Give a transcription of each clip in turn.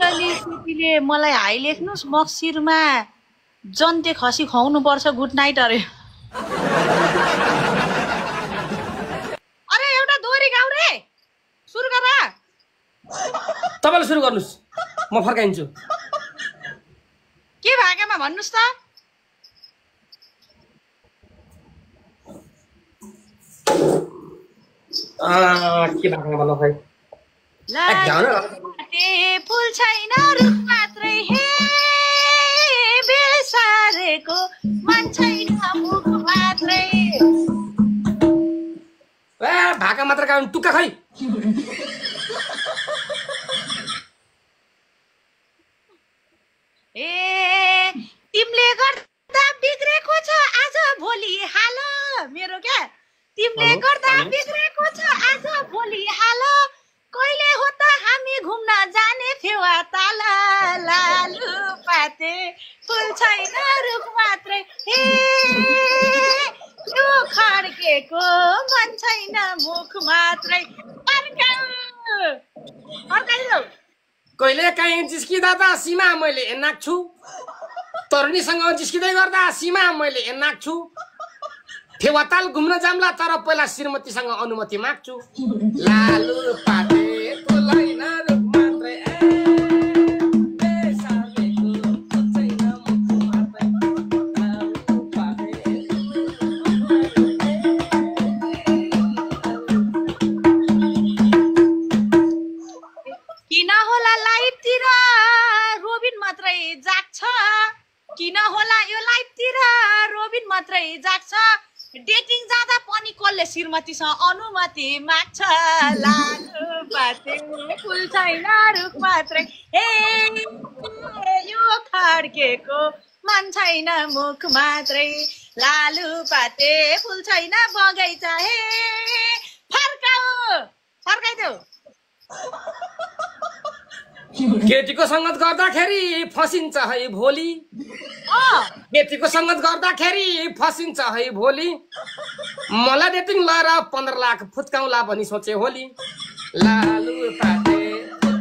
मण्डली केटीले मलाई हाई लेख्नुस् मक्सिरमा जन्ते खसी खुवाउनु पर्छ गुड नाइट अरे अरे एउटा दोहोरी गाउ रे सुरु गर तपाईले सुरु गर्नुस् म फर्काइन्छु के भागेमा भन्नुस् त के भागेमा भन्नु खै फुल छैन रुख मात्रै हे बेसारेको मन छैन मुख मात्रै भाका मात्र गाउनु टुक्का खै ए तिमीले गर्दा बिग्रेको छ आज भोलि हाल मेरो क्या तिमीले गर्दा बिग्रेको छ आज भोलि हाल कहिले हो त हामी घुम्न जाने फेवा ताला लालु पाते फुल छैन रुख मात्रै हे यो खड्केको मन छैन मुख मात्रै अर्काइदेऊ कहिले काहीँ जिस्किँदा त सीमा मैले नाक्छु तरुणीसँग जिस्किँदै गर्दा सीमा मैले नाक्छु फेवाताल घुम्न जाम्ला तर पहिला श्रीमतीसँग अनुमति माग्छु लालु पाते फुलैन रुख मात्रै किन होला लाइफतिर रोबिन मात्रै जाग्छ किन होला यो लाइफतिर रोबिन मात्रै जाग्छ डेटिङ जाँदा पनि कसले श्रीमतीसँग अनुमति माग्छ लालु पाते फुल छैन रुख मात्रै ए यो खड्केको मन छैन मुख मात्रै लालु पाते फुल छैन बगैँचा हे फर्काइदेऊ केटीको संगत गर्दाखेरि फसिन्छ है भोलि केटीको संगत गर्दाखेरि फसिन्छ है भोलि मलाई डेटिङ लाएर 15 लाख फुत्काउला भनी सोचे होली लालु पाते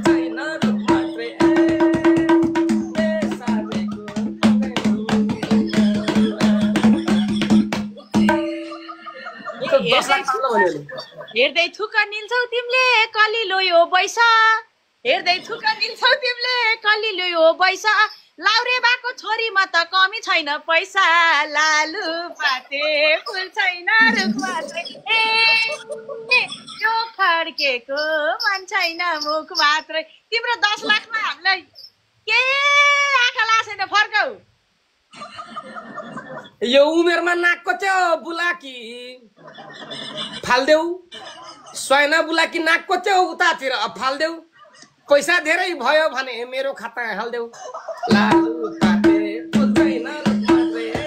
छैन रुख मात्रै हेर्दै थुक निल्छौ तिमीले कलिलो यो बैसा हेर्दै थुक निल्छौ तिमीले कलिलो यो बैसा लाउरे बाको छोरीमा त कमी छैन पैसा लालु पाते फुल छैन रुख मात्रै ए यो खड्केको मन छैन मुख मात्रै तिम्रो 10 लाखमा हामीलाई के आँखा लाग्छ फर्काऊ यो उमेरमा नाकको त्यो बुलाकी फाल्देऊ स्वयं बुलाकी नाकको त्यो उतातिर फाल्देऊ पैसा धेरै भयो भने मेरो खाता हाल्देऊ लालु पाते फुल छैन रुख मात्रै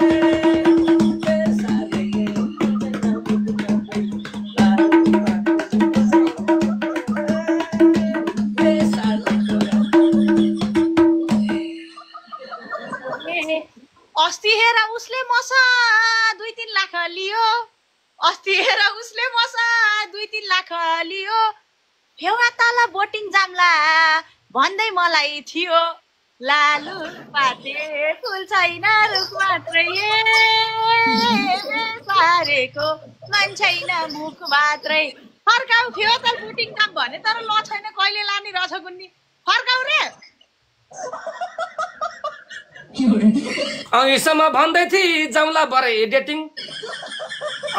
अस्ति हेर उसले मसा 2-3 लाख लियो अस्ति हेर उसले मसा 2-3 लाख लियो फेवा ताला बोटिङ जाम्ला भन्दै मलाई थियो लालु पाते फुल छैन रुख मात्रै सारेको मन छैन मुख मात्रै फर्काऊ फेवा ताल बोटिङ जाम भने तर ल छैन कहिले लाने रहेछ गुन्नी फर्काऊ रे अघिसम्म भन्दै थिए जाउँला बरे डेटिङ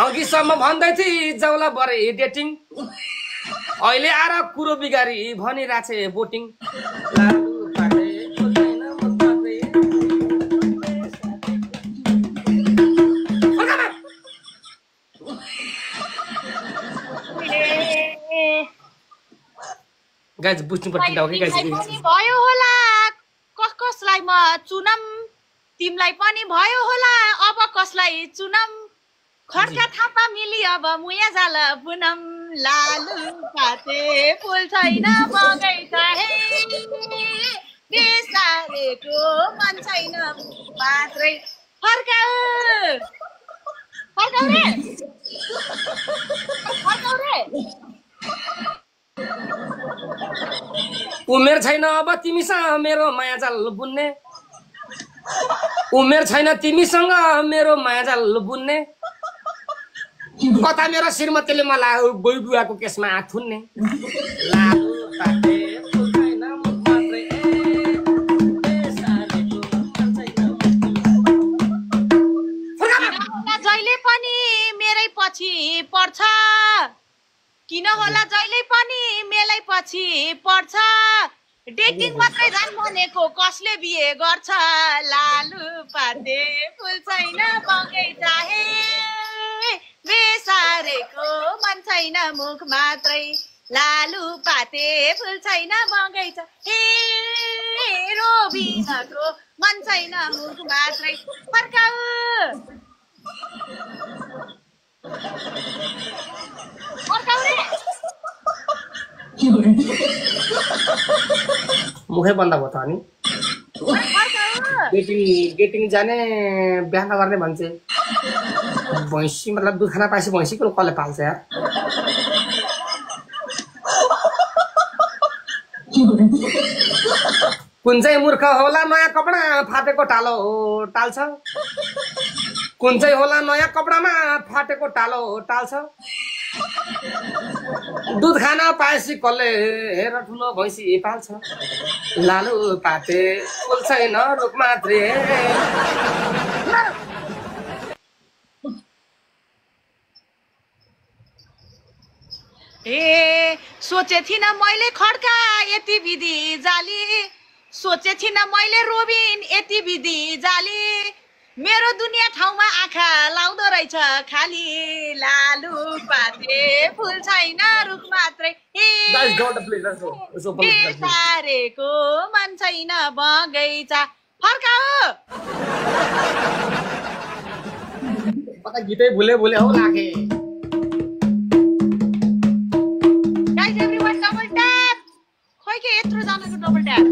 अघिसम्म भन्दै थिए जाउँला बरे डेटिङ अहिले आएर कुरो बिगारी भनिराछे बोटिङ लालु पाते फुल छैन मुख मात्रै गाइस बुझ्नु पर्छ कि गाइस भयो होला कसलाई म चुनम तिमीलाई पनि भयो होला अब कसलाई चुनम खड्का थापा मिली अब मुया जाल पुनम लालु पाते फुल छैन बगैँचा हे बेसारेको मन छैन मात्रै फर्काऊ रे उमेर छैन अब तिमीसँग मेरो मायाजाल बुन्ने उमेर छैन तिमीसँग मेरो मायाजाल बुन्ने कता मेरो श्रीमतीले मलाई बुइ बुवाको केसमा थुन्ने लालु पाते फुल्दैन मुख मात्रै जहिले पनि मेरै पछि पर्छ किन होला जहिले पनि मेलै पछि पर्छ डेटिङ मात्रै जान भनेको कसले बिहे गर्छ लालु पाते फुल छैन बगैँचा हे बेसारेको मन छैन मुख मात्रै लालु पाते फुल छैन बगैँचा हे रोबिनको मन छैन मुख मात्रै फर्काऊ मुखै बन्द भयो त अनि डेटिङ जाने बिहा नगर्ने भन्छे भैँसी मतलब दुध खाना पाएपछि भैँसी कसले पाल्छ यार कुन चाहिँ मूर्ख होला नयाँ कपडा फाटेको टालो टाल्छ कुन चाहिँ होला नयाँ कपडामा फाटेको टालो टाल्छ दुध खाना पाएपछि कसले हेर ठुलो भैँसी पाल्छ लालु पाते फुल छैन रुख मात्रै ए सोचे थिइनँ मैले खड्का यति विधि जाली सोचे थिइनँ मैले रोबिन यति विधि जाली मेरो दुनिया ठाउँमा आँखा लाउँदो रहेछ खाली लालु पाते फुल छैन रुख मात्रै बेसारेको मन छैन बगैँचा फर्काऊ गीतै भुले भुले हौ लागे गाइस एभ्रीवन डबल ट्याप खोइ के यत्रो जनाको डबल ट्याप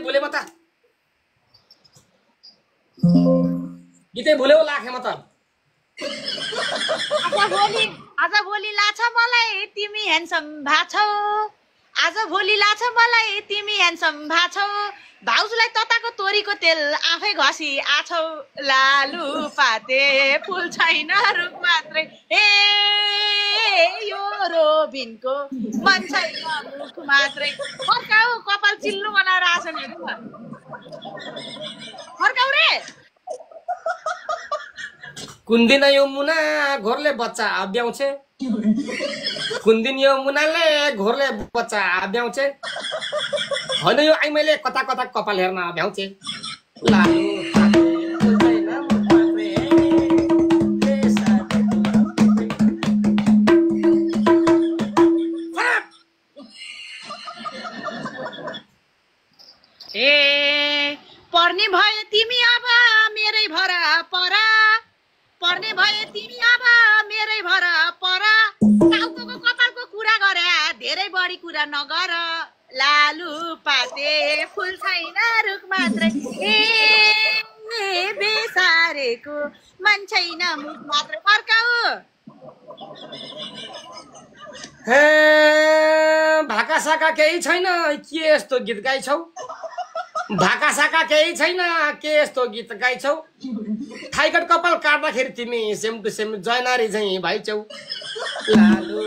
भुले म त गीतै भुले हो लाखे म त आज भोलि लाछ मलाई तिमी ह्यान्डसम भाछौ आज भोलि लाछ मलाई तिमी ह्यान्डसम भाछौ भाउजूलाई तताको तोरीको तेल आफै घसी आछौ लालु पाते फुल छैन रुख मात्रै ए यो रोबिनको मन छैन मुख मात्रै फर्काऊ कपाल चिल्लो बनाएर आछन् फर्काऊ रे कुन दिन यो मुना घोरले बच्चा ब्याउँछे कुन दिन यो मुनाले घोरले बच्चा ब्याउँछे होइन यो आइमाईले कता कता कपाल हेर्न भ्याउँछे लालु ए पर्ने भए तिमी अब मेरै भर परा पर्ने भए तिमी अब मेरै भर परा टाउको कपालको कुरा गरे धेरै बढी कुरा नगर लालु पाते फुल छैन रुख मात्रै ए बेसारेको मन छैन मुख मात्रै फर्काऊ हे भाका साका केही छैन के यस्तो गीत गाइछौ भाका साका केही छैन के यस्तो गीत गाइछौ थाइकट कपाल काट्दाखेरि तिमी सेम टु सेम जयनारी झैँ भाइछौ लालु